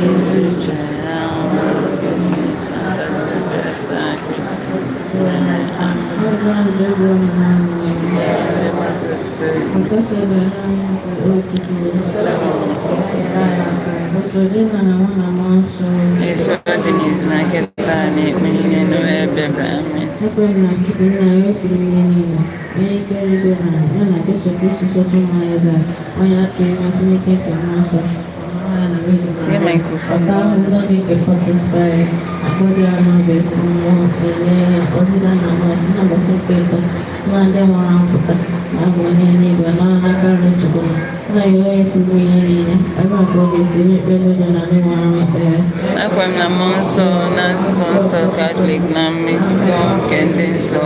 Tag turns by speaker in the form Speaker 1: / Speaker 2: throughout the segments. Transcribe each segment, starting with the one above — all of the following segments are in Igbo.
Speaker 1: Ezi uche na ọrụ
Speaker 2: Ọjọọ njọ bụ na Otuto dị na nwa na mmụọ nsọ.
Speaker 1: Etu ọ dị n'izu na nkịta na ekpe niile nọ ebe ebe. Amen.
Speaker 2: Ekwere m na Chukwu nna ya okiri ihe niile, onye kere eluigwe na ala, ya na Jesu Kristi sotu nwa ya gara, onye a tụrụ ime site n'ike nke mmụọ nsọ, ọmụmụ ya na Virgin
Speaker 1: Tinye
Speaker 2: Maria,
Speaker 1: microphone.
Speaker 2: ọta ahụhụ dị nke Pontius Pilate, akpọdo ya n'obe, mmụọ, elie ya, ọdịda na mmụọ si n'ụbọchị nke ịtọ, na ndị nwụrụ anwụ pụta, na ọ bụ onye eluigwe nọ n'aka nri Chukwu nna ya onye pụrụ ihe niile, ebe a ka ọ ga-esi ekpe ndị dị na ndị nwụrụ anwụ ikpe ya.
Speaker 1: Ekwe m na mmụọ nsọ na nzukọ nsọ Katọlik na mmekọ nke ndị nsọ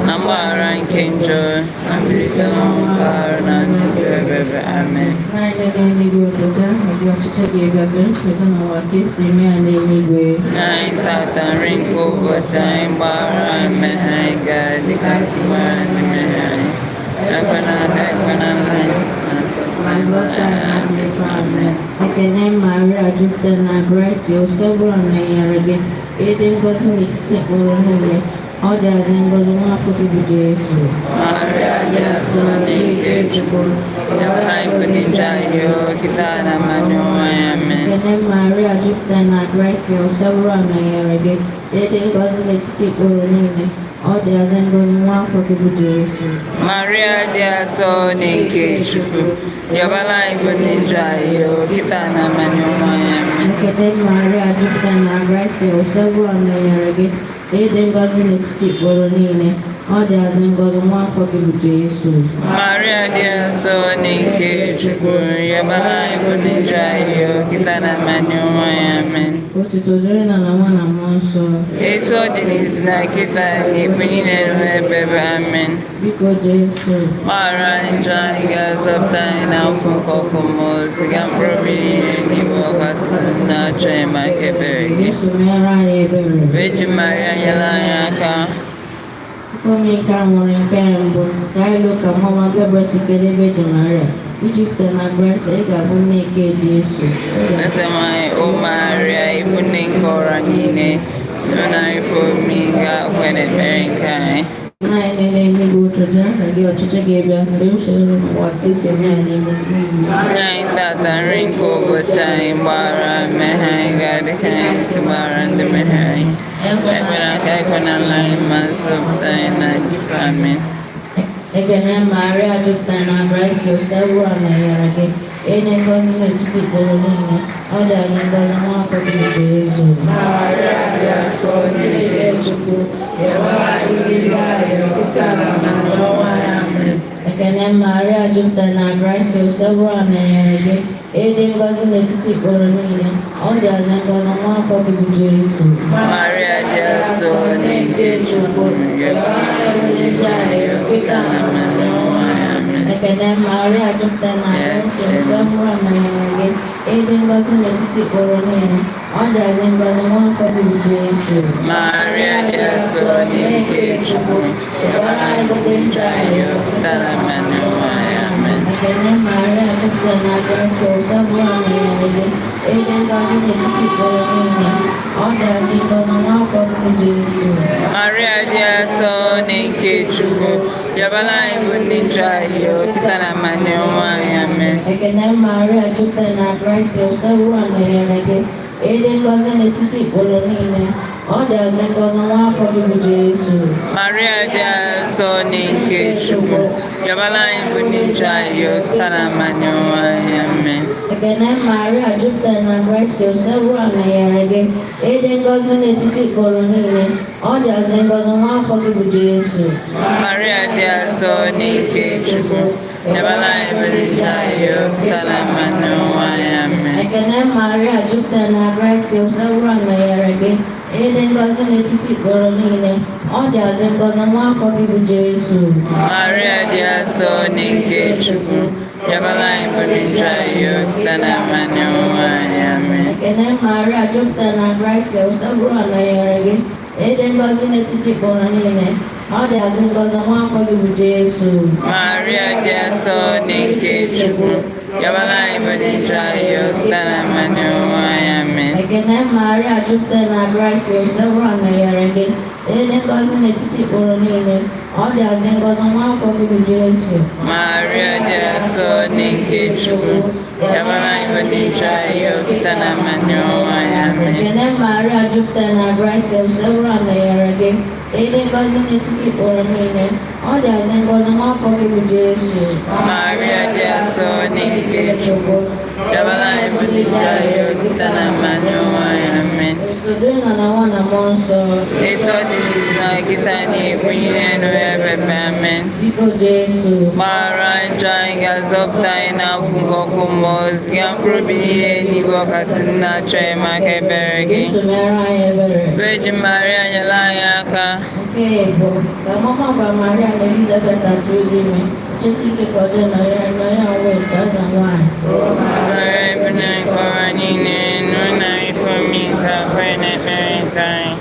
Speaker 1: na mgbaghara nke njọ na mbilite n'ọnwụ nke arụ na ndụ ebe ebe. Amen.
Speaker 2: Anyị na-eluigwe otuto aha gị ọchịchị gị bịa ka nsogbu n'ụwa ka esi eme ya n'eluigwe.
Speaker 1: Nye anyị tata nri nke ụbọchị anyị gbaghara anyị mmehie anyị ga dịka anyị si gbaghara ndị mmehie anyị. Ekwena ka ekwena anyị Amen.
Speaker 2: Ekene Maria jupụtara na grasia osebụrụ nọnyere gị ịdị ngọzi n'etiti mkpụrụ niile ọ dịazị ngọzi nwa afọ gị bụ Jesu.
Speaker 1: Maria dị nsọ nke Chukwu, yọbara anyị bụ ndị njọ anyị kịta na mmanụ ọnwa ya. Amen.
Speaker 2: Ekene Maria jupụtara na grasia osebụrụ nọnyere gị ịdị ngọzi n'etiti mkpụrụ niile ọ dịazị ngọzi nwa afọ gị bụ Jesu.
Speaker 1: Maria dị nsọ nke Chukwu, yọbara anyị bụ ndị njọ anyị kịta na mmanụ ọnwa ya. Amen.
Speaker 2: Ekene Maria jupụtara na grasia osebụrụ nọnyere gị ịdị ngọzi n'etiti mkpụrụ niile ọ dịazị ngọzi nwa afọ gị bụ Jesu.
Speaker 1: Maria dị nsọ nke Chukwu, yọbara anyị bụ ndị njọ anyị kịta na mmanụ ọnwa ya. Amen.
Speaker 2: Otuto dịrị nna na nwa na mmụọ nsọ.
Speaker 1: Etu ọ dị n'izu na kịta na ekpe niile nọ ebe ebe. Amen.
Speaker 2: Biko Jesu,
Speaker 1: Gbaghara anyị njọ anyị ga-azọpụta anyị n'afọ nke ọkụ mmụọ ziga mkpụrụ obi niile n'ime ọkasị na-achọ enyemaka ebere gị.
Speaker 2: Jesu meere anyị ebere.
Speaker 1: Virgin Maria nyere anyị aka.
Speaker 2: Mkpọmi nke a nwere nke mbụ ka anyị lụ ka mama Gabriel si kelee Virgin Maria. Ijupụta na grasia ị ga-abụ nne nke Jesu.
Speaker 1: Eze nwanyị o Maria ịbụ nne nke ọra niile nọ na ife omi ga-akwe n'ekpere nke anyị.
Speaker 2: Nna anyị nọ n'eluigwe otuto aha gị ọchịchị gị bịa mgbe uche gị n'ụwa ka esi eme ya n'eluigwe.
Speaker 1: Nye anyị tata nri nke ụbọchị anyị gbaghara mmehie anyị ga dịka anyị si gbaghara ndị mmehie anyị. Ekwela ka ekwena anyị ma zọpụta anyị na njikwa. Amen.
Speaker 2: Ekene Maria jupụtara na grasia osebụrụ nọnyere gị ịdị ngọzi n'etiti mkpụrụ niile ọ dịazị ngọzi nwa afọ gị bụ Jesu.
Speaker 3: Maria dị nsọ nke Chukwu, yọbara anyị ndị njọ anyị kịta na mmanụ ọnwa ya. Amen.
Speaker 2: Ekene Maria jupụtara na grasia osebụrụ nọnyere gị ịdị ngọzi n'etiti mkpụrụ niile ọ dịazị ngọzi nwa afọ gị bụ Jesu.
Speaker 1: Maria dị nsọ nke Chukwu, yọbara anyị ndị njọ anyị kịta na mmanụ ọnwa ya. Amen.
Speaker 2: Ekene Maria jupụtara na grasia osebụrụ nọnyere gị ịdị ngọzi n'etiti mkpụrụ niile ọ dịazị ngọzi nwa afọ gị bụ Jesu.
Speaker 1: Maria dị nsọ nke Chukwu, yọbara anyị ndị njọ anyị kịta na mmanụ ọnwa ya. Amen.
Speaker 2: Ekene Maria jupụtara na grasia osebụrụ nọnyere gị ịdị ngọzi n'etiti mkpụrụ niile ọ dịazị ngọzi nwa afọ gị bụ Jesu.
Speaker 1: Maria dị nsọ nke Chukwu, yọbara anyị bụ ndị njọ anyị kịta na mmanụ ọnwa anyị. Amen.
Speaker 2: Ekene Maria jupụtara na grasia osebụrụ nọnyere gị ịdị ngọzi n'etiti mkpụrụ niile ọ dịazị ngọzi nwa afọ gị bụ Jesu.
Speaker 1: Maria dị nsọ nke Chukwu, yọbara anyị bụ ndị njọ anyị kịta na mmanụ ọnwa anyị. Amen.
Speaker 2: Ekene Maria jupụtara na grasia osebụrụ nọnyere gị ịdị ngọzi n'etiti mkpụrụ niile ọ dịazị ngọzi nwa afọ gị bụ Jesu.
Speaker 1: Maria dị nsọ nke Chukwu, yọbara anyị bụ ndị njọ anyị kịta na mmanụ ọnwa anyị. Amen.
Speaker 2: Ekene Maria jupụtara na grasia osebụrụ nọnyere gị ịdị ngọzi n'etiti mkpụrụ niile ọ dịazị ngọzi nwa afọ gị bụ Jesu.
Speaker 1: Maria dị nsọ nke Chukwu, yọbara anyị bụ ndị njọ anyị kịta na mmanụ ọnwa anyị. Amen.
Speaker 2: Ekene Maria jupụtara na grasia osebụrụ nọnyere gị ịdị ngọzi n'etiti mkpụrụ niile ọ dịazị ngọzi nwa afọ gị bụ Jesu.
Speaker 1: Maria dị nsọ nke Chukwu, yọbara anyị bụ ndị njọ anyị kịta na mmanụ ọnwa anyị.
Speaker 2: Ekene Maria jupụtara na grasia, Osebụrụwa nọnyere gị. Ịdị ngọzi n'etiti ikporo niile, ọ dịazị ngọzi nwa afọ gị bụ Jesu.
Speaker 1: Maria dị asọ nne nke Chukwu, yabara anyị bụ ndị njọ anyị kịta na mmanụ ọnwa ya. Amen.
Speaker 2: Ekene Maria jupụtara na grasia, Osebụrụwa nọnyere gị. Ịdị ngọzi n'etiti ikporo niile, ọ dịazị ngọzi nwa afọ gị bụ Jesu.
Speaker 1: Maria dị asọ nne nke Chukwu, yabara anyị bụ ndị njọ anyị kịta na mmanụ ọnwa ya. Amen.
Speaker 2: Udo na na nwa na mmụọ nsọ.
Speaker 1: Etu ọ dị n'izu na kịta na-ekwu niile nụ ebe ebe. Amen.
Speaker 2: Biko Jesu,
Speaker 1: Gbaghara njọ anyị ga-azọpụta anyị n'afọ nke ọkụ mmụọ, ziga mkpụrụ obi niile n'igwe ọkasị ndị na-achọ enyemaka ebere gị.
Speaker 2: Jesu mere anyị ebere.
Speaker 1: Virgin Maria, nyere anyị aka.
Speaker 2: Nke bụ ka mama gwa Maria na Elizabeth atụrụ ime, Jesu ike ka ọ dị nọnyere nọnyere wee ka eze nwaanyị.
Speaker 1: Maria ebuna nke ụwa niile, nụ na ife omi nke akwa na ekpere nke anyị.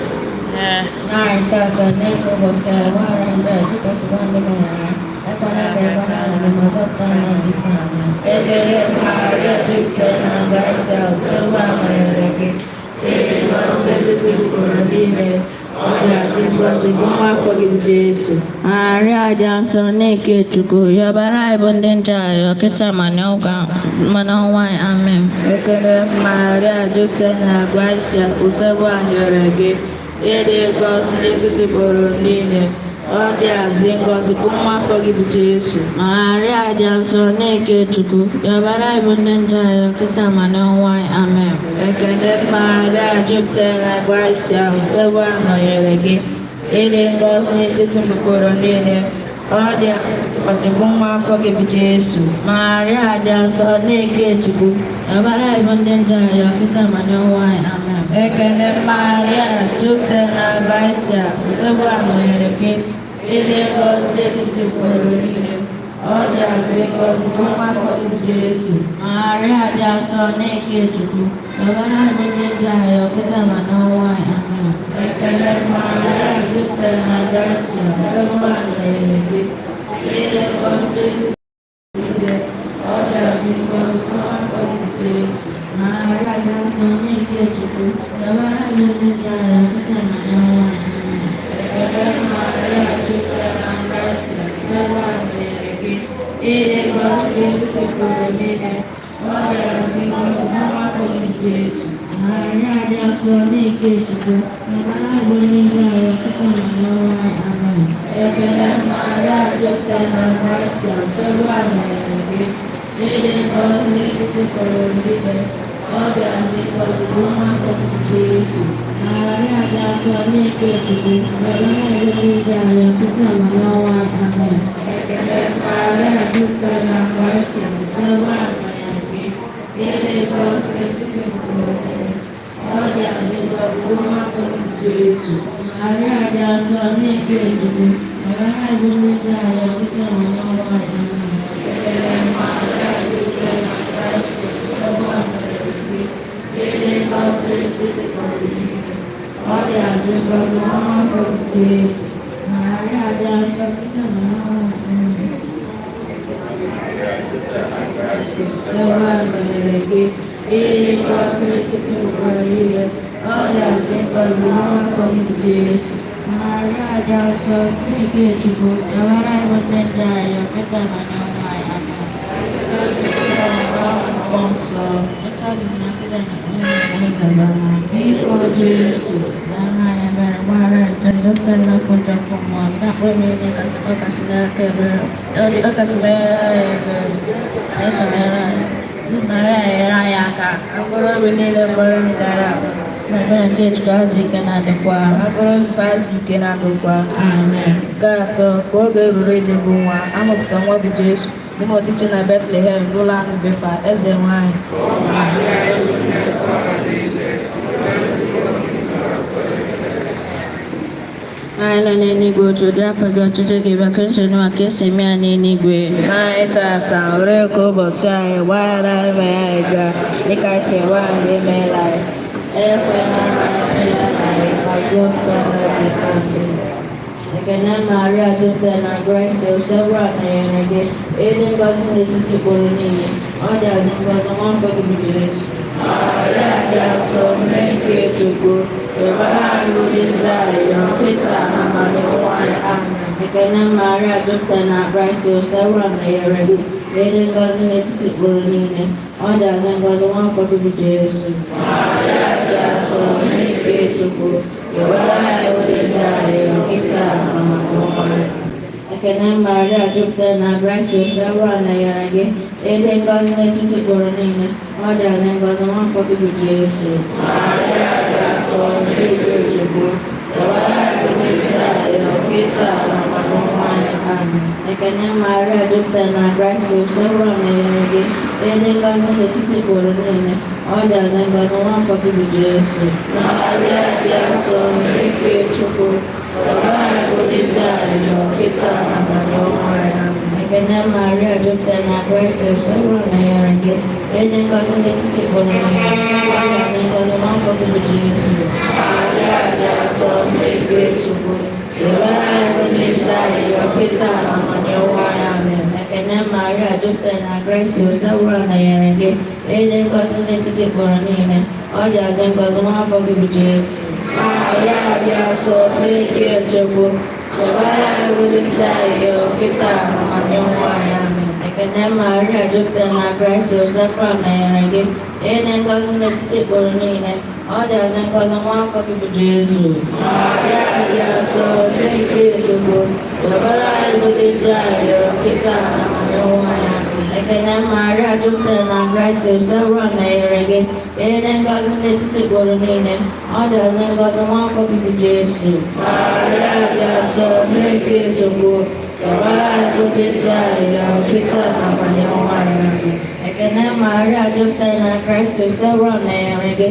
Speaker 2: Anyị tata n'ịkụ ụbọchị a gbaghara ndị a dịka ndị mere anyị. Ekwela ka ekwe na ala gị ma zọpụta anyị na ife anyị.
Speaker 3: Ekele Maria jupụtara na grasia, Osebụrụwa nọnyere gị. Ịdị ngọzi n'etiti ikporo niile, ọ dịazị ngọzi bụ nwa afọ gị bụ Jesu.
Speaker 2: Maria dị nsọ na-eke Chukwu, yọbara anyị bụ ndị njọ ayọ kịta ma n'ọnwa anyị. Amen.
Speaker 3: Ekele Maria jupụtara na grasia, Osebụrụwa nọnyere gị. Ịdị ngọzi n'etiti ikporo niile, ọ dịazị ngọzi bụ nwa afọ gị bụ Jesu.
Speaker 2: Maria dị nsọ na-eke Chukwu, yọbara anyị bụ ndị njọ ayọ kịta ma n'ọnwa anyị. Amen.
Speaker 3: Ekele Maria jupụtara na grasia, Osebụrụwa nọnyere gị. Ịdị ngọzi n'etiti ikporo niile, ọ dị ngọzi bụ nwa afọ gị bụ Jesu.
Speaker 2: Maria dị nsọ na-eke Chukwu, yọbara anyị bụ ndị njọ ayọ kịta ma n'ọnwa anyị. Amen.
Speaker 3: Ekele Maria jupụtara na grasia, Osebụrụwa nọnyere gị. Ịdị ngọzi n'etiti ikporo niile, ọ dịazị ngọzi bụ nwa afọ gị bụ Jesu.
Speaker 2: Maria dị nsọ na-eke Chukwu, yọbara anyị bụ ndị njọ ayọ kịta ma n'ọnwa anyị. Amen.
Speaker 3: Ekele Maria jupụtara na grasia, Osebụrụwa nọnyere gị. Ịdị ngọzi n'etiti niile, ọ dịazị ngọzi bụ nwa afọ gị bụ Jesu.
Speaker 2: Maria dị nsọ na-eke Chukwu, yọbara anyị bụ ndị njọ ayọ kịta ma n'ọnwa anyị. Amen.
Speaker 3: Ekele Maria jupụtara na grasia, Osebụrụwa nọnyere gị. Ịdị ngọzi n'etiti ikporo niile, ọ dịazị ngọzi bụ nwa afọ gị bụ Jesu.
Speaker 2: Maria dị nsọ na-eke Chukwu, yọbara anyị bụ ndị njọ ayọ kịta ma n'ọnwa anyị. Amen.
Speaker 3: Ekele Maria jupụtara na grasia, Osebụrụwa nọnyere gị. Ịdị ngọzi n'etiti ikporo niile, ọ dịazị ngọzi bụ nwa afọ gị bụ Jesu.
Speaker 2: Maria dị nsọ na-eke Chukwu, yọbara anyị bụ ndị njọ ayọ kịta ma n'ọnwa anyị. Amen.
Speaker 3: Ekele Maria jupụtara na grasia, Osebụrụwa nọnyere gị. Ịdị ngọzi n'etiti ikporo niile, ọ dịazị ngọzi bụ nwa afọ gị bụ Jesu.
Speaker 2: Maria dị nsọ na-eke Chukwu, yọbara anyị bụ ndị njọ ayọ kịta ma n'ọnwa anyị. Amen.
Speaker 3: Ekele Maria jupụtara na grasia, Osebụrụwa nọnyere gị. Ịdị ngọzi n'etiti ikporo niile, ọ dịazị ngọzi bụ nwa afọ gị bụ Jesu.
Speaker 2: Maria dị nsọ kịta ma n'ọnwa anyị. Amen.
Speaker 3: Osebụrụwa nọnyere gị. Ịdị ngọzi n'etiti ikporo niile, ọ dịazị ngọzi bụ nwa afọ gị bụ Jesu.
Speaker 2: Maria dị nsọ na-eke Chukwu, yọbara anyị bụ ndị njọ ayọ kịta ma n'ọnwa anyị. Amen.
Speaker 3: Mmụọ nsọ,
Speaker 2: Ịta dị na kịta na onye na
Speaker 3: biko Jesu,
Speaker 2: Mara anyị ebere, gbaghara njọ, zọpụta anyị n'afọ njọ afọ mmụọ, site mkpụrụ niile kasị ọkasị n'aka ebere, ọkasị mere anyị ebere, eso mere anyị. Maria nyere anyị aka,
Speaker 3: mkpụrụ obi niile gbara ngara,
Speaker 2: si na ebere nke Chukwu azụ ike na-adịkwa.
Speaker 3: mkpụrụ obi azụ ike na-adịkwa.
Speaker 2: Amen.
Speaker 3: Nke atọ, ka oge ruru iji bụ nwa, amụpụta nwa bụ Jesu n'ime ọchịchị na Betlehem n'ụlọ anụ Befa, eze nwanyị.
Speaker 2: Anyị nọ n'eluigwe otu ụdị afọ gị ọchịchị gị bịa ka nsogbu maka esi eme ya n'eluigwe.
Speaker 3: Anyị tata were ka ụbọchị anyị gbaghara anyị ma anyị gaa dịka anyị si agbaghara ndị meela anyị. Ekwela ka anyị ma zọpụta anyị.
Speaker 2: Ekene Maria jupụtara na grasia, Osebụrụwa nọnyere gị. Ịdị ngọzi n'etiti ikporo niile, ọ dị ngọzi nwa afọ gị bụ Jesu.
Speaker 3: Maria dị asọ, nne nke Chukwu, rịọbara anyị bụ ndị njọ arịrịọ kịta na abalị ọnwụ anyị. Amen.
Speaker 2: Ekene Maria jupụtara na grasia, Osebụrụwa nọnyere gị. Ịdị ngọzi n'etiti ikporo niile, ọ dị ngọzi nwa afọ gị bụ Jesu.
Speaker 3: Maria dị asọ, nne nke Chukwu, rịọbara anyị bụ ndị njọ arịrịọ kịta na abalị ọnwụ anyị.
Speaker 2: Ekene Maria jupụtara na grasia, Osebụrụwa nọnyere gị. Ịdị ngọzi n'etiti ikporo niile, ọ dị ngọzi nwa afọ gị bụ Jesu.
Speaker 3: Maria dị asọ, nne nke Chukwu, rịọbara anyị bụ ndị njọ arịrịọ kịta na abalị ọnwụ anyị. Amen.
Speaker 2: Ekene Maria jupụtara na grasia, Osebụrụwa nọnyere gị. Ịdị ngọzi n'etiti ikporo niile, ọ dị ngọzi nwa afọ gị bụ Jesu.
Speaker 3: Maria dị asọ, nne nke Chukwu, rịọbara anyị bụ ndị njọ arịrịọ kịta na abalị ọnwụ anyị. Amen.
Speaker 2: Ekene Maria jupụtara na grasia, Osebụrụwa nọnyere gị. Ịdị ngọzi n'etiti ikporo niile, ọ dị ngọzi nwa afọ gị bụ Jesu.
Speaker 3: Maria dị asọ, nne nke Chukwu, rịọbara anyị bụ ndị njọ arịrịọ kịta na abalị ọnwụ anyị. Amen.
Speaker 2: Ekene Maria jupụtara na grasia, Osebụrụwa nọnyere gị. Ịdị ngọzi n'etiti ikporo niile, ọ dị ngọzi nwa afọ gị bụ Jesu.
Speaker 3: Maria dị asọ, nne nke Chukwu, rịọbara anyị bụ ndị njọ arịrịọ kịta na abalị ọnwụ anyị. Amen.
Speaker 2: Ekene Maria jupụtara na grasia, Osebụrụwa nọnyere gị. Ịdị ngọzi n'etiti ikporo niile, ọ dị ngọzi nwa afọ gị bụ Jesu.
Speaker 3: Maria dị asọ, nne nke Chukwu, rịọbara anyị bụ ndị njọ arịrịọ kịta na abalị ọnwụ anyị. Amen.
Speaker 2: Ekene Maria jupụtara na grasia, Osebụrụwa nọnyere gị. Ịdị ngọzi n'etiti ikporo niile, ọ dị ngọzi nwa afọ gị bụ Jesu.
Speaker 3: Maria dị asọ, nne nke Chukwu, rịọbara anyị bụ ndị njọ arịrịọ kịta na abalị ọnwụ anyị. Amen.
Speaker 2: Ekene Maria jupụtara na grasia, Osebụrụwa nọnyere gị.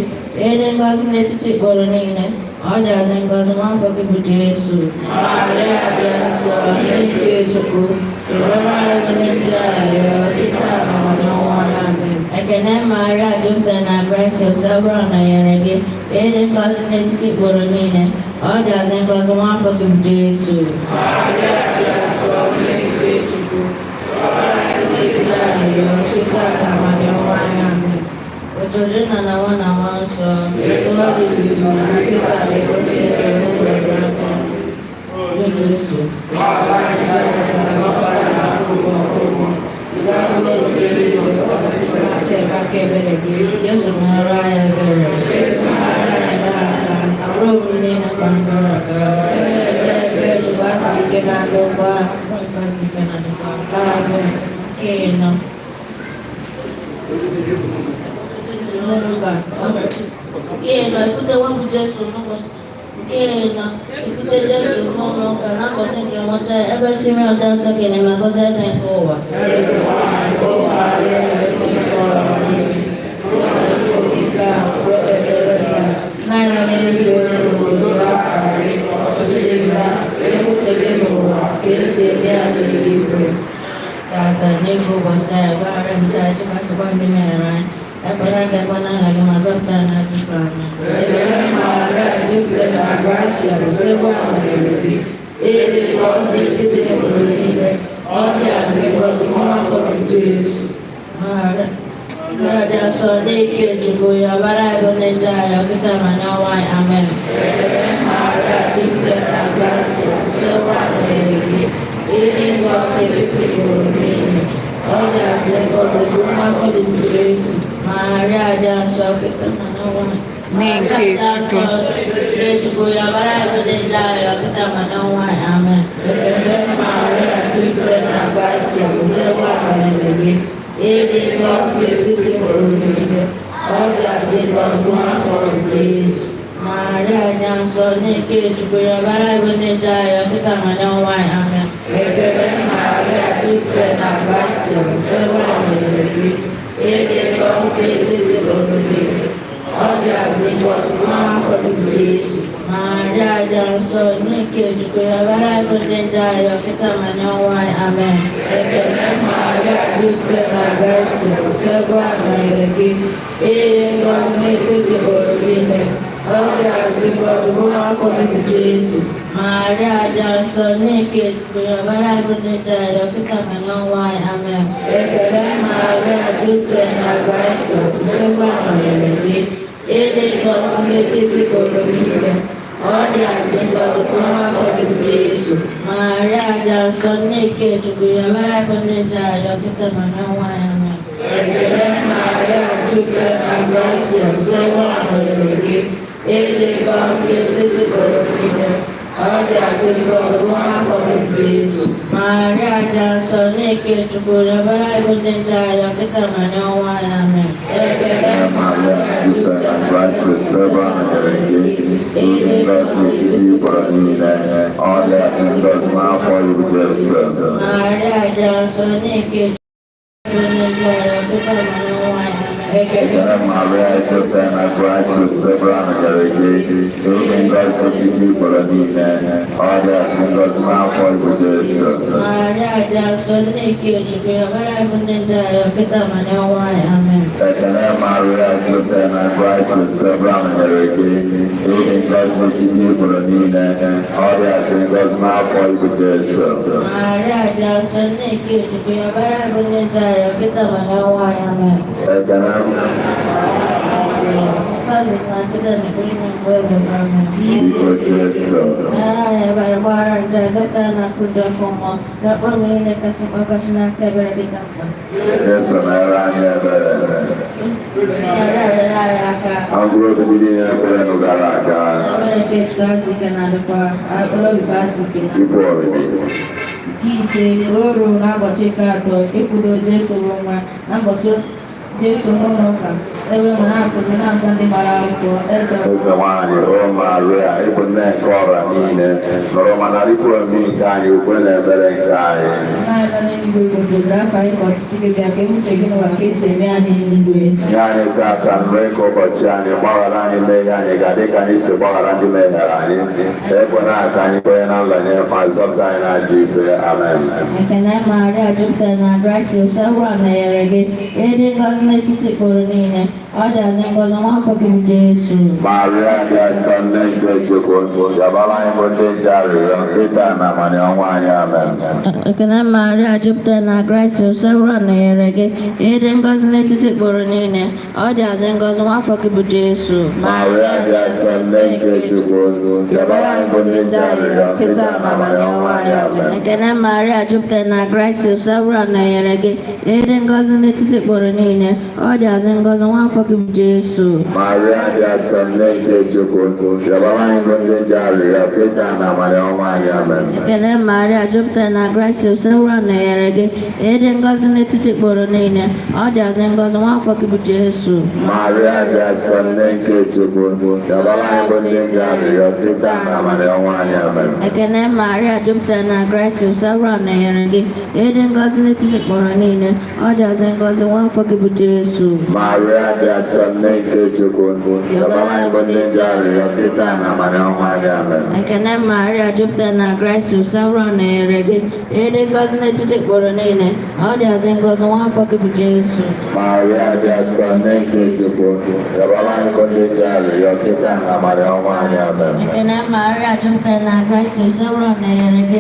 Speaker 2: Ịdị ngọzi n'etiti ikporo niile, ọ dị ngọzi nwa afọ gị bụ Jesu.
Speaker 3: Maria dị asọ, nne nke Chukwu, rịọbara anyị bụ ndị njọ arịrịọ kịta na abalị ọnwụ anyị. Amen.
Speaker 2: Ekene Maria jupụtara na grasia, Osebụrụwa nọnyere gị. Ịdị ngọzi n'etiti ikporo niile, ọ dị ngọzi nwa afọ gị bụ Jesu.
Speaker 3: Maria dị asọ, nne nke Chukwu, rịọbara anyị bụ ndị njọ arịrịọ kịta na abalị ọnwụ anyị. Amen.
Speaker 2: Otuto na na nwa na nwa nsọ.
Speaker 3: Etu ọ dị n'izu na kịta na ebe niile ruo mgbe amen.
Speaker 2: O Jesu. Jesu mere anyị ebere. Arụ m niile kpakọrọ
Speaker 3: Ebere Chukwu adịghị ike na ndokwa.
Speaker 2: Ifeazụ ike na ndokwa. Amen. Nke ịnọ. Nke ịnọ ebute wepụ Jesu n'ụbọchị. Nke ịnọ ebute Jesu n'ụlọ ụka na mbọchị nke nweta ebe Simeon dị nsọ kene ma gọzie eze nke ụwa. Tata n'ego ụbọchị anyị gbaghara njọ anyị dịka ndị mehiere anyị. Ekwela ka ekwe n'aha gị ma zọpụta anyị n'ajọ ife anyị.
Speaker 3: Ekele Maria jupụtara na grasia, Osebụrụwa nọnyere gị. Ịdị ngọzi n'etiti ikporo niile, ọ dị ngọzi nwa afọ gị Jesu.
Speaker 2: Maria dị asọ n'ike Chukwu ya ọbara anyị bụ ndị njọ anyị ọkịta ma n'ọnwa anyị. Amen.
Speaker 3: Ekele Maria jupụtara na grasia, Osebụrụwa nọnyere gị. Ịdị ngọzi n'etiti ikporo niile, ọ dị ngọzi nwa afọ gị Jesu.
Speaker 2: Maria dị asọ kịta ma n'ọnwa anyị.
Speaker 1: N'ike Chukwu.
Speaker 2: N'ike Chukwu ya ọbara anyị bụ ndị njọ anyị ọkịta ma n'ọnwa anyị. Amen.
Speaker 3: Ekele Maria jupụtara na grasia, Osebụrụwa nọnyere gị. Ịdị ngọzi n'etiti ikporo niile, ọ dị ngọzi nwa afọ gị Jesu.
Speaker 2: Maria dị asọ n'ike Chukwu ya ọbara anyị bụ ndị njọ anyị ọkịta ma n'ọnwa anyị. Amen.
Speaker 3: Ekele Maria jupụtara na grasia, Osebụrụwa nọnyere gị. Ịdị ngọzi n'etiti ikporo niile, ọ dị ngọzi nwa afọ gị Jesu.
Speaker 2: Maria dị asọ n'ike Chukwu ya ọbara anyị bụ ndị njọ anyị ọkịta ma n'ọnwa anyị. Amen.
Speaker 3: Ekele Maria jupụtara na grasia, Osebụrụwa nọnyere gị. Ịdị ngọzi n'etiti ikporo niile, Ọ dị ngọzi bụ nwa afọ gị bụ Jesu.
Speaker 2: Maria dị nsọ, nne nke Chukwu, yọbara anyị bụ ndị njọ arịrịọ kịta ma n'ọnwa anyị. Amen.
Speaker 3: Ekele Maria jupụtara na grasia, Osebụrụwa nọnyere gị. Ịdị ngọzi n'etiti ikporo niile. Ọ dị ngọzi bụ nwa afọ gị bụ Jesu.
Speaker 2: Maria dị nsọ, nne nke Chukwu, yọbara anyị bụ ndị njọ arịrịọ kịta ma n'ọnwa anyị. Amen.
Speaker 3: Ekele Maria jupụtara na grasia, Osebụrụwa nọnyere gị. Ịdị ngọzi n'etiti ikporo niile. Ọ dị ngọzi bụ nwa afọ gị bụ Jesu.
Speaker 2: Maria dị nsọ, nne nke Chukwu, yọbara anyị bụ ndị njọ arịrịọ kịta ma n'ọnwa anyị. Amen.
Speaker 3: Ekele
Speaker 4: Maria jupụtara na grasia, Osebụrụwa nọnyere gị. Ịdị ngọzi n'etiti ikporo niile. Ọ dị ngọzi nwa afọ gị bụ Jesu.
Speaker 2: Maria dị nsọ, nne nke Chukwu, ndị njọ arịrịọ kịta ma n'ọnwa anyị. Amen.
Speaker 4: Ekele Maria jupụtara na grasia, Osebụrụwa nọnyere gị. Ịdị ngọzi n'etiti ikporo niile. Ọ dị ngọzi nwa afọ gị bụ Jesu.
Speaker 2: Maria dị nsọ, nne nke Chukwu, yọbara anyị bụ ndị njọ arịrịọ kịta ma n'ọnwa anyị. Amen.
Speaker 4: Ekele Maria jupụtara na grasia, Osebụrụwa nọnyere gị. Ịdị ngọzi n'etiti ikporo niile. Ọ dị ngọzi nwa afọ gị bụ Jesu.
Speaker 2: Maria dị nsọ, nne nke Chukwu, yọbara anyị bụ ndị njọ arịrịọ kịta ma n'ọnwa anyị. Amen.
Speaker 4: Ekele
Speaker 2: Ngọzi na nkịta na ekpere na mgbe ebe. Amen.
Speaker 4: Biko Jesu.
Speaker 2: Nara anyị ebere, gbaghara njọ anyị, zọpụta anyị n'afọ ndị ọkụ mmụọ, dakpọrọ m niile kasị mkpa kasị n'aka ebere dị ka mkpa.
Speaker 4: Jesu mere anyị ebere.
Speaker 2: Maria nyere anyị aka.
Speaker 4: Mkpụrụ obi ndị niile kwerenụ gara aga.
Speaker 2: Ebere nke Chukwu azụ ike na-adịkwa.
Speaker 3: Akpụrụ obi ka azụ ike na
Speaker 4: Ibu omimi.
Speaker 3: Nke ise, o ruru n'ụbọchị nke atọ ịkwudo Jesu bụ nwa na mbọsị Jesu n'ụlọ ụka ebe ọ na-akụzi na-asa ndị gbara akwụkwọ eze.
Speaker 4: Eze nwanyị, o Maria, ịbụ nne nke ọra niile, nụrụ ma nara ibu omimi nke anyị, ukwe na ebere nke anyị.
Speaker 3: Na-aga n'eluigwe obodo afọ anyị ka ọchịchị gị bịa ka uche gị n'ụwa ka esi eme ya n'eluigwe.
Speaker 4: Nye anyị tata nri nke ụbọchị anyị, gbaghara anyị mmehie anyị ga dịka anyị si gbaghara ndị mehiere anyị. Ekwena ka anyị kwenye na nlanye ma zọpụta anyị na ajọ ife. Amen.
Speaker 2: Ekele Maria jupụtara na grasia, Osebụrụwa nọnyere gị. Ịdị ngọzi n'etiti ikporo niile. Ọ dị ngọzi nwa afọ gị bụ Jesu.
Speaker 4: Maria dị nsọ, nne nke Chukwu, yọbara anyị bụ ndị njọ arịrịọ, kịta na abalị ọnwa anyị. Amen.
Speaker 2: Ekele Maria jupụtara na grasia, Osebụrụwa nọnyere gị. Ịdị ngọzi n'etiti ikporo niile. Ọ dị ngọzi nwa afọ gị bụ Jesu.
Speaker 4: Maria dị nsọ, nne nke Chukwu, yọbara anyị bụ ndị njọ arịrịọ, kịta na abalị ọnwa anyị. Amen.
Speaker 2: Ekele Maria jupụtara na grasia, Osebụrụwa nọnyere gị. Ịdị ngọzi n'etiti ikporo niile. Ọ dị ngọzi nwa afọ gị bụ Jesu.
Speaker 4: Maria dị nsọ, nne nke Chukwu, yọbara anyị bụ ndị njọ arịrịọ, kịta na abalị ọnwa anyị. Amen.
Speaker 2: Ekele Maria jupụtara na grasia, Osebụrụwa nọnyere gị. Ịdị ngọzi n'etiti ikporo niile. Ọ dị ngọzi nwa afọ gị bụ Jesu.
Speaker 4: Maria dị nsọ, nne nke Chukwu, yọbara anyị bụ ndị njọ arịrịọ, kịta na abalị ọnwa anyị. Amen.
Speaker 2: Ekele Maria jupụtara na grasia, Osebụrụwa nọnyere gị. Ịdị ngọzi n'etiti ikporo niile. Ọ dị ngọzi nwa afọ gị bụ Jesu.
Speaker 4: Maria dị nsọ, nne nke Chukwu, yọbara anyị bụ ndị njọ arịrịọ, kịta na abalị ọnwa anyị. Amen.
Speaker 2: Ekele Maria jupụtara na grasia, Osebụrụwa nọnyere gị. Ịdị ngọzi n'etiti ikporo niile. Ọ dị ngọzi nwa afọ gị bụ Jesu.
Speaker 4: Maria dị nsọ, nne nke Chukwu, yọbara anyị bụ ndị njọ arịrịọ, kịta na abalị ọnwa anyị. Amen.
Speaker 2: Ekele Maria jupụtara na grasia, Osebụrụwa nọnyere gị.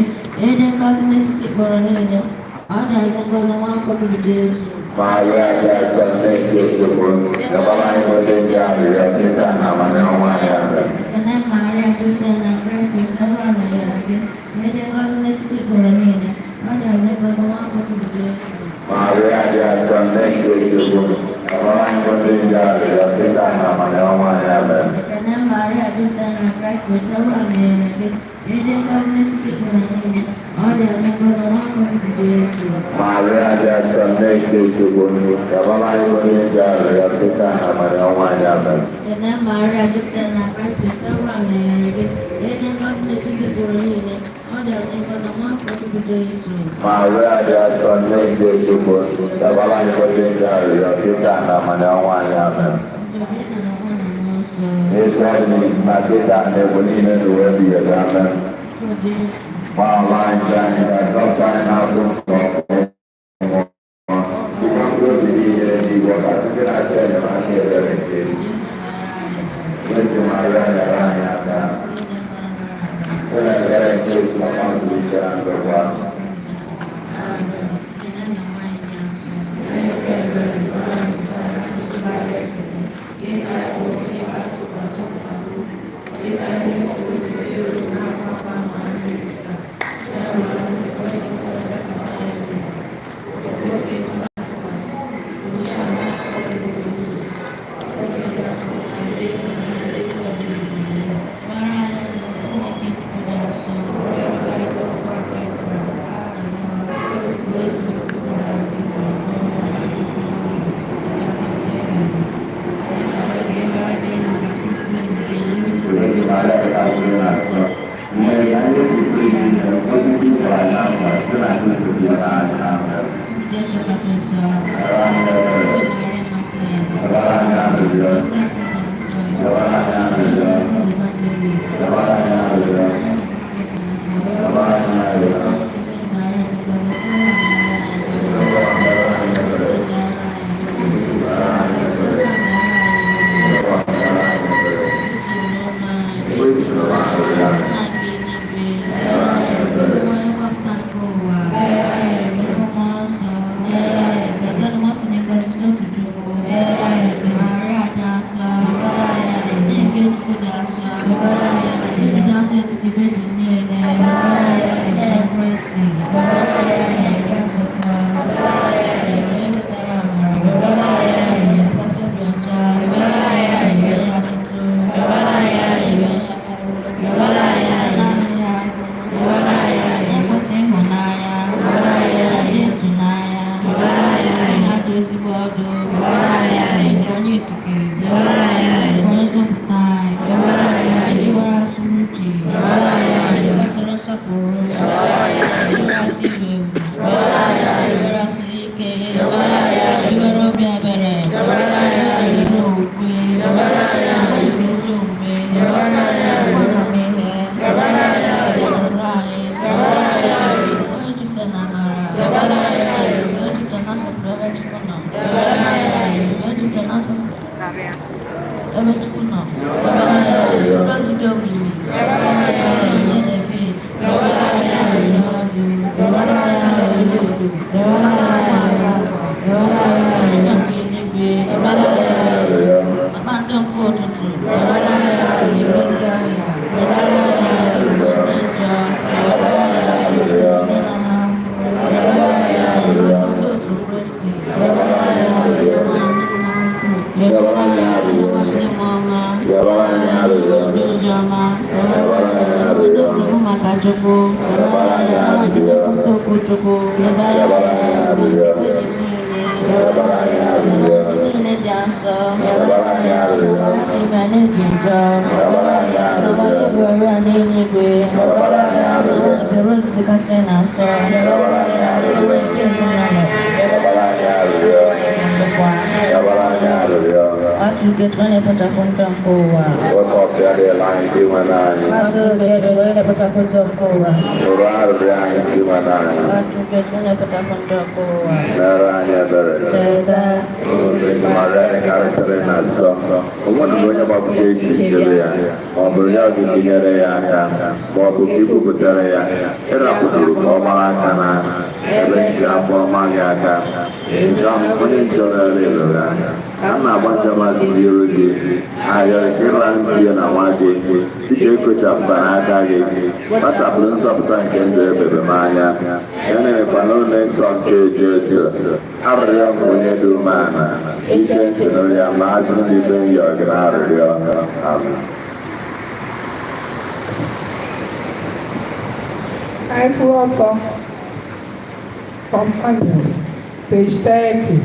Speaker 2: Ịdị ngọzi n'etiti ikporo niile. Ọ dị ngọzi nwa afọ gị bụ Jesu.
Speaker 4: Maria dị nsọ, nne nke Chukwu, yọbara anyị bụ ndị njọ arịrịọ, kịta na abalị ọnwa anyị. Amen.
Speaker 2: Ekele Maria jupụtara na grasia, Osebụrụwa nọnyere gị. Ịdị ngọzi n'etiti ikporo niile. Ọ dị ngọzi nwa afọ gị bụ Jesu.
Speaker 4: Maria dị nsọ, nne nke Chukwu, yọbara anyị bụ ndị njọ arịrịọ, kịta na abalị ọnwa anyị. Amen.
Speaker 2: Ekele Maria jupụtara na grasia, Osebụrụwa nọnyere gị. Ịdị ngọzi n'etiti ikporo niile. Ọ dị ngọzi nwa afọ gị bụ Jesu.
Speaker 4: Maria dị nsọ, nne nke Chukwu, yọbara anyị bụ ndị njọ arịrịọ, kịta na abalị ọnwa anyị. Amen.
Speaker 2: Ekele Maria jupụtara na grasia, Osebụrụwa nọnyere gị. Ịdị ngọzi n'etiti ikporo niile. Ọ dị ngọzi nwa afọ gị bụ Jesu.
Speaker 4: Maria dị nsọ, nne nke Chukwu, yọbara anyị bụ ndị njọ arịrịọ, kịta na abalị ọnwa anyị. Amen. Etu anyị na kịta na egwu niile n'ụwa ebighị ebi. Amen. Gbaghara anyị njọ anyị ga-azọpụta anyị n'afọ nsọ mmụọ. Dịka mkpụrụ obi niile n'igwe ka site na-achọ enyemaka ebere nke Jesu Maria. bi n'anyị. Amen.
Speaker 2: Jesu kasị nsọ,
Speaker 4: Yọrọ anyị ebere.
Speaker 2: Mary Immaculate,
Speaker 4: Yọrọ anyị arịrịọ.
Speaker 2: Joseph Nsọ,
Speaker 4: Yọrọ anyị arịrịọ.
Speaker 2: Joseph Evangelist,
Speaker 4: Yọrọ anyị arịrịọ. Yọrọ anyị arịrịọ.
Speaker 2: Maria
Speaker 4: Yọrọ anyị ebere. Yọrọ anyị ebere. Yọrọ anyị ebere. Wetuo arịrịọ anyị. Yọrọ anyị ebere.
Speaker 2: Na-egosi ịhụnanya, na-adị ịtụnanya, na-adị ezigbo ọdụ, ịbụ onye okike, ịbụ onye nzọpụta anyị, ịdị nwere asụ uche, ịdị kwesịrị nsọpụrụ, ịdị nwere asị ilu egwu, ịdị nwere asịrị ike, ịdị nwere obi ebere, ịdị nwere okwukwe, ịdị nke ezi omume, ịbụ amamihe, ịdị ọrụrụ anyị, onye jupụtara na amara, onye jupụtara na nsọpụrụ ebe Chukwu nọ, onye jupụtara na nsọpụrụ ebe Chukwu nọ, ngọzi dị omimi, oche David, oche ọdụ, elu, ụzọ nke eluigwe, kpakpando nke ụtụtụ, igwe ndị ọhịa, igwe ndị njọ, egosiri ndị nọ n'ahụhụ, ndị otu Kristi,
Speaker 4: Yọrọ anyị arịrịọ.
Speaker 2: ndị mmụọ ọma,
Speaker 4: Yọrọ anyị arịrịọ.
Speaker 2: ndị ozi ọma,
Speaker 4: Yọrọ anyị
Speaker 2: ndị
Speaker 4: arịrịọ.
Speaker 2: kwuru maka Chukwu,
Speaker 4: Yọrọ anyị
Speaker 2: ndị
Speaker 4: arịrịọ.
Speaker 2: kwupụta okwu Chukwu,
Speaker 4: Yọrọ anyị arịrịọ.
Speaker 2: ndị niile,
Speaker 4: Yọrọ anyị arịrịọ.
Speaker 2: ndị niile dị asọ,
Speaker 4: Yọrọ anyị arịrịọ.
Speaker 2: Chimene dị njọ,
Speaker 4: Yọrọ anyị arịrịọ.
Speaker 2: ndị ọrịa n'eluigwe,
Speaker 4: Yọrọ anyị arịrịọ.
Speaker 2: nke rozu kasị na nsọ,
Speaker 4: Yọrọ anyị arịrịọ.
Speaker 2: nke ezinụlọ,
Speaker 4: Yọrọ anyị arịrịọ.
Speaker 2: ndokwa.
Speaker 4: Yọrọ anyị arịrịọ.
Speaker 2: Atụ nke Chukwu na-ekpochapụ njọ nke ụwa.
Speaker 4: Wepụ ọbịa dịla anyị dị nwe anyị.
Speaker 2: Atụrụ nke Chukwu na-ekpochapụ njọ nke ụwa.
Speaker 4: Nụrụ arịrịọ anyị dị nwe anyị.
Speaker 2: Atụ nke Chukwu na-ekpochapụ njọ nke ụwa.
Speaker 4: Mere anyị ebere.
Speaker 2: Cheta.
Speaker 4: Maria karịsịrị na nsọ. O nweghị onye gbapụta eji chere ya, ma ọ bụrụ ya gị tinyere ya aka, ma ọ bụ ka ikwupụtara ya, ịrapụtụrụ ka ọ mara aka na ebe nke afọ ọma gị aka. Njọ onye njọ rere ịlụrụ anya. A na-agba njem azụ n'iru gị, ayọ ịra ntị na nwa gị, dịka ekochapụtara aka gị, kpachapụrụ nzọpụta nke ndụ ebebe m anya. Ya na-emekwa n'ụlọ nsọ nke Jesu, arịrịọ m onye dị umeala, ike ntị nụrụ ya ma azụ ndị be nyọ gị na arịrịọ. Amen.
Speaker 5: Anyị kwụrụ ọtọ. Companion, page 30,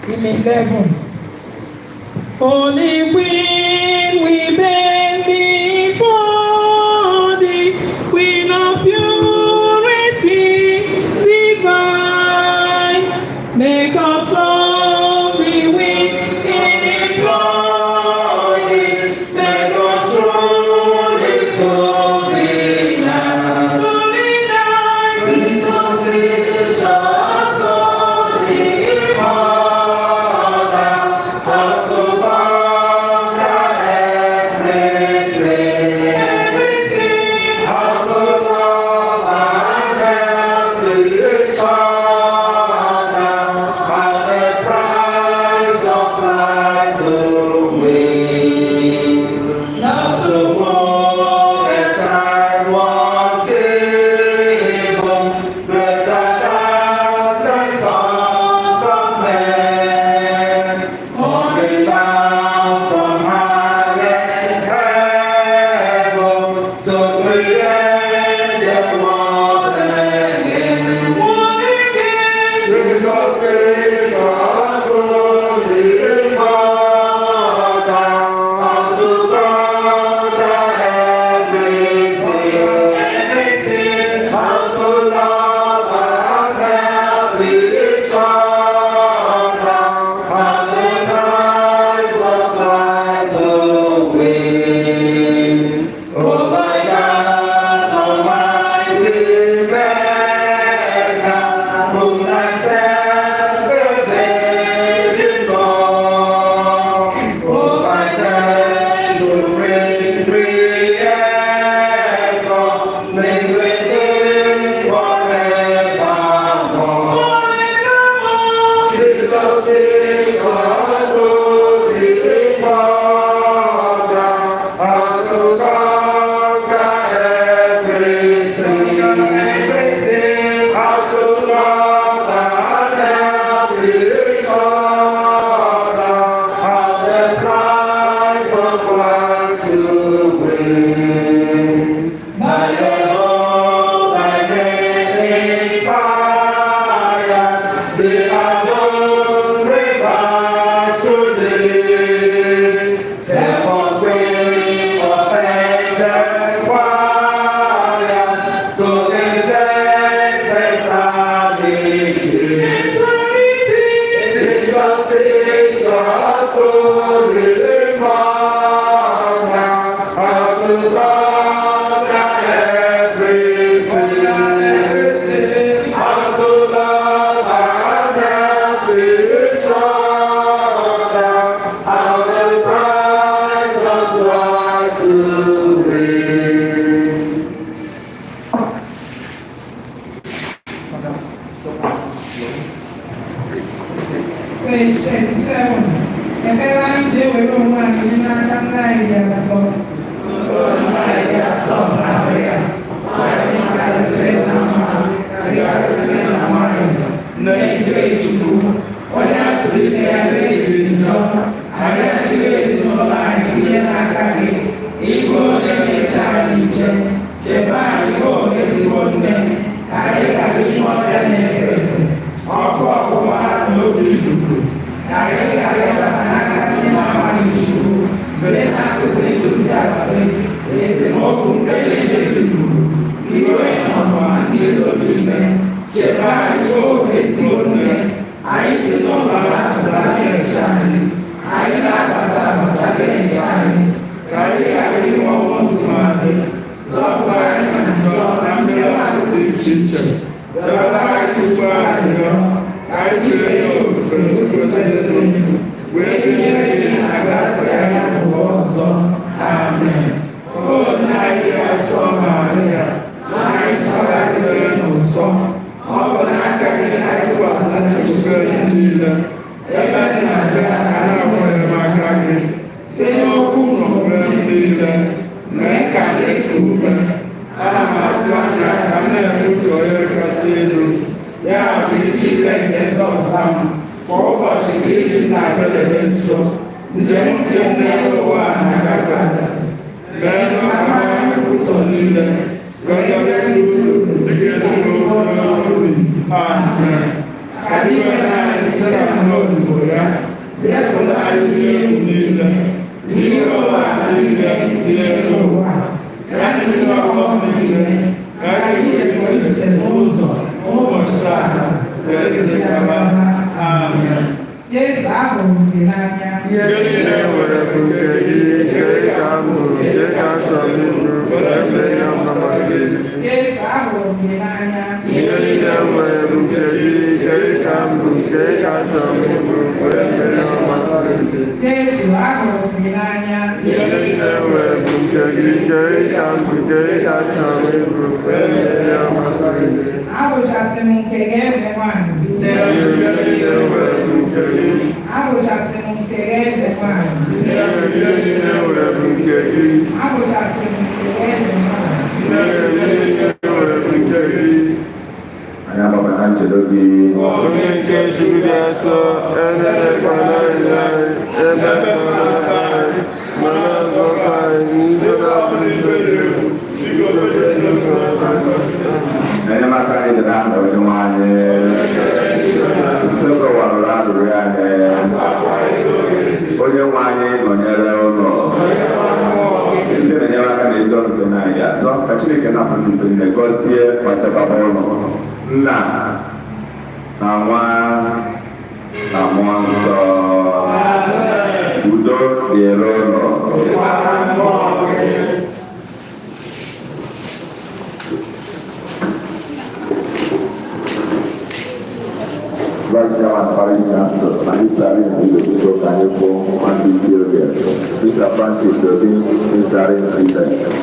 Speaker 5: hymn 11.
Speaker 3: Holy Queen, we bend before thee, Queen of purity divine. Make us love thee, we implore thee. Make us truly to thee now. To thee now, teach us, teach us, Holy Father, how to conquer every sin, every sin, how to love and help each other, how the prize of life to win. Now to whom a child was given, greater than the sons of men. Only down from highest heaven to create the world again. World again.
Speaker 4: Jesus, Jesus, Holy Mother, how to conquer every sin, every sin, how to love each other, and the prize of life to win. Oh my God, Almighty Maker, whom thyself a virgin born. Oh my God, supreme Creator, live with Thee forevermore. Jesus teach us to be important, how to conquer every sin, how to love and help each other, how the prize of life to win. By the Lord, thy many fires, the unknown rivers to thee. Help us win offended fire to the blessed eternity. Teach us, teach us to be important, how to conquer every sin, how to love and help each other, how the prize of life to win.
Speaker 5: Page 37. Ekpere anyị ji ewere onwe anyị nye n'aka nna anyị dị asọ. Nna anyị dị asọ Maria, nwanyị karịsịrị na mma, karịsịrị na nwanyị, nne nke Chukwu, onye a tụrụ ime ya na-ejiri njọ, anyị achịrị ezinụlọ anyị tinye n'aka gị, ịbụ onye na-eche anyị nche, chebe anyị bụ ezigbo nne, ka anyị ghara ime ọrịa na-efe efe, ọkụ ọgbụgba na obi ikuku, ka anyị ghara ịbata n'aka ndị na-amaghị Chukwu, mgbe na-akụzi nduzi asị, esemokwu nke na-emebi gburu, iwe na ọnụma ndị iro niile, chebe anyị o ezigbo nne, anyị si n'ụlọ na-apụta na-eche anyị, anyị na-abata abata na-eche anyị, ka anyị ghara inwe ọnwụ ntụmadị, zọpụta anyị na njọ na mmerụ ahụ dị iche iche, debere anyị tupu arịrịọ, ka anyị fee ya ofufe n'ụtụtụ kwesịrị, wee binyere gị na gasị anya n'ụwa ọzọ. Amen. O nna anyị dị asọ Maria, nwanyị sọgasịrị n'ụsọ, ọ bụ n'aka gị ka anyị tụkwasịrị nchekwa ihe niile. Ebe anyị na-abịa ka anyị nwere enyemaka gị. Site n'okwu na omume m niile, mee ka anyị ku ume. Ana m atụ anya ka m na-eme uche onye kasị elu. Ya bụ isi ife nke nzọpụta m. Kwa ụbọchị ka iji m na-abịadebe nso. Njem nke m n'elu ụwa a na-agafe agafe. Mee ka m mara ụzọ niile. Wee debe uru dịka ezigbo obi. Amen. Ka iwe anyị site na n'odibo ya. Zepụrụ anyị ihe egwu niile. Ihe ụwa niile dị n'elu ụwa. Ya na ihe ọghọm niile. Ka anyị ga-enwe n'ụzọ ụbọchị taata wee zikaba. Amen. Jesu, ahụrụ m gị n'anya.
Speaker 6: Ihe niile nwere bụ nke gị, nke ka m hụrụ, nke ka chọrọ ịbụ, were mee ya mma gị.
Speaker 5: Jesu, ahụrụ m gị n'anya.
Speaker 6: Ihe niile nwere bụ nke gị, nke ka m bụ, nke ka chọrọ ịbụ, were mee ya mmasị gị.
Speaker 5: Jesu, ahụrụ m gị n'anya.
Speaker 6: Ihe niile nwere bụ nke gị, nke ka m bụ, nke ka chọrọ ịbụ, were mee ya mmasị gị.
Speaker 5: Abụchasị m nke gị eze nwanyị.
Speaker 6: Ihe niile nwere bụ nke gị.
Speaker 5: Abụchasị m nke gị eze nwanyị.
Speaker 6: Ihe niile nwere bụ nke gị.
Speaker 5: Abụchasị m nke gị eze nwanyị.
Speaker 6: Ihe niile nwere bụ nke gị.
Speaker 4: Anyị agbabata nchedo gị.
Speaker 6: Onye nke Chukwu dị asọ, elerekwala anyị, emekwala anyị, ma na-azọpụta anyị n'ihe na-abụghị ife dị egwu.
Speaker 4: Enyemaka anyị dị n'aha Onyenwe anyị. Sokọwarụrụ arịrịọ anyị. Onye nwe anyị nọnyere ụlọ. Site n'enyemaka na ezi ọrụ nke nna anyị dị asọ, ka Chineke na-apụ ndụ niile gọzie ma chekwaba ụlọ. Nna Na Nwa na Mmụọ Nsọ. Udo dịrị ụnụ.
Speaker 5: Dịkwara mmụọ gị.
Speaker 4: Vice Chairman Parish Council, anyị sara Nzile, biko ka anyị kwụọ nwa ndị ichie oge. Mr. Francis Obi, Mr. Nzile.